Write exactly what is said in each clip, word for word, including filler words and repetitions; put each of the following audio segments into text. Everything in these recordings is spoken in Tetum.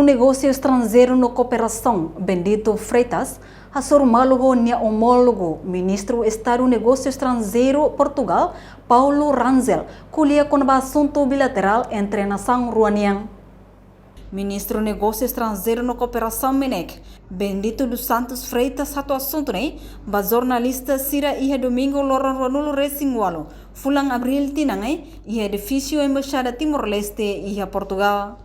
Negósiu Estranjeiru no Kooperasaun, Bendito Freitas, hasoru malu ho nia omólogu, Ministru Estadu Negósiu Estranjeiru Portugál, Paulo Rangel, ko'alia kona-ba asuntu bilaterál entre nasaun rua nian. Ministru Negósiu Estranjeiru no Kooperasaun, MENEK, Bendito dos Santos Freitas, hato'o asuntu ne'e ba jornalista sira iha Domingu loron ruanulu resin ualu, fulan Abríl tinan ne'e, iha edifísiu Embaixada Timor-Leste iha Portugál.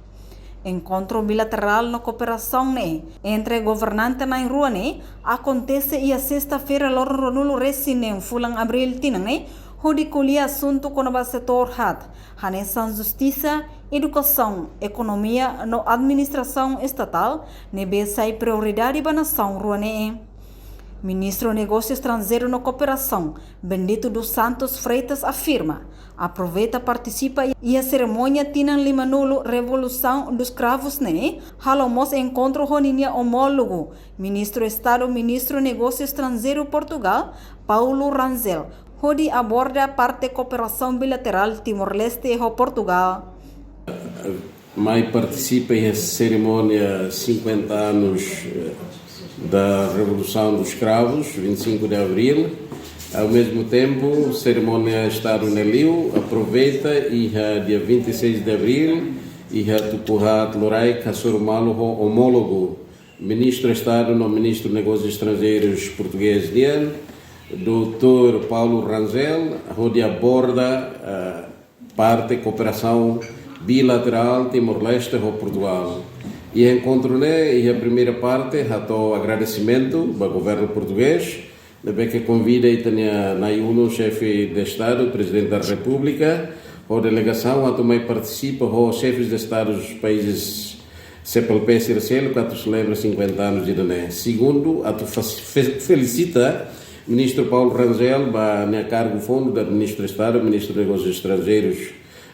Enkontru bilaterál no kooperasaun ne'e entre governante na'in rua ne'e akontese iha sesta-feira loron ruanulu resin neen fulan Abríl tinan ne'e, hodi ko'alia asuntu kona-ba setór haat, hanesan justisa, edukasaun, ekonomia no administrasaun estatál, ne'ebé sai prioridade ba nasaun rua ne'e. Ministru Negósiu Estranjeiru no Kooperasaun, Bendito dos Santos Freitas, afirma, aproveita partisipa iha serimónia tinan limanulu Revolusaun dos Cravos ne'e, halo mós enkontru ho ninia omólogu, Ministru Estadu, Ministru Negósiu Estranjeiru Portugál, Paulo Rangel, hodi aborda parte kooperasaun bilaterál Timor-Leste ho Portugál. Mai partisipa iha serimónia cinquenta anos, eh, da Revolução dos Cravos, vinte e cinco de Abril. Ao mesmo tempo, serimónia Estadu ne'e liu, aproveita iha dia vinte e seis de Abril, iha tuku haat loraik hasoru malu ho omólogu, Ministru Estadu no Ministru Negósius Estranjeirus portugés nian, doutór Paulo Rangel, hodi aborda, eh, parte kooperasaun bilaterál Timor-Leste ho Portugál. Iha enkontru ne'e, iha primeira parte, hato'o agradesimentu ba governu portugés, ne'ebé ke konvida ita-nia nai-ulun, Xefe de Estadu, Prezidente da Repúblika, ho delegasaun atu mai partisipa ho xefes de Estadu dos países C P L P sira seluk atu selebra cinquenta anos ida-ne'e. Segundu, atu fas-, fe-, felisita Ministru Paulo Rangel ba nia kargu fondu da Ministru Estadu, Ministru Negósius Estranjeirus,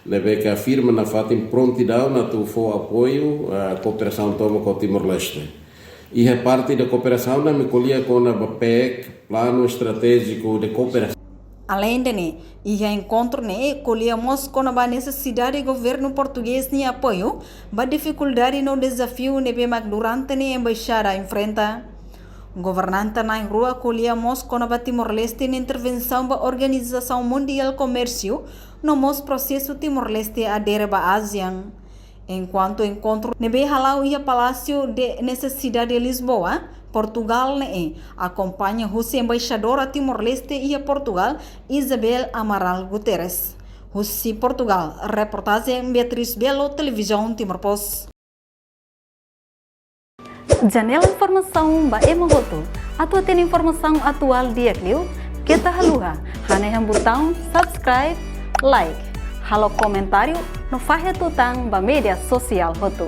ne'ebé ke afirma nafatin prontidaun atu fó apoiu, ah, kooperasaun tomak ho Timor-Leste. Iha parte da kooperasaun ne'e ami ko'alia kona-ba PEC, Planu Estratéjiku de Kooperasaun. Aleinde ne'e, iha enkontru ne'e ko'alia mós kona-ba nesesidade governu portugés nia apoiu ba difikuldade no dezafiu ne'ebé mak durante ne'e embaixada enfrenta. Governante na'in-rua ko'alia mós kona-ba Timor-Leste nia intervensaun ba Organizasaun Mundiál Komérsiu, no mós prosesu Timor-Leste adere ba ASEAN. Enkuantu enkontru ne'ebé hala'o iha Palácio de Necessidade, Lisboa, Portugál ne'e, akompaña husi Embaixadora Timor-Leste iha Portugál, Isabel Amaral Guterres. Husi Portugál, reportajen Beatriz Belo, Televizaun Timor Post. Janela informasaun ba ema hotu. Atu hatene informasaun atuál di'ak liu, keta haluha hanehan butaun subscribe, like, halo komentáriu no fahe tutan ba média sosiál hotu.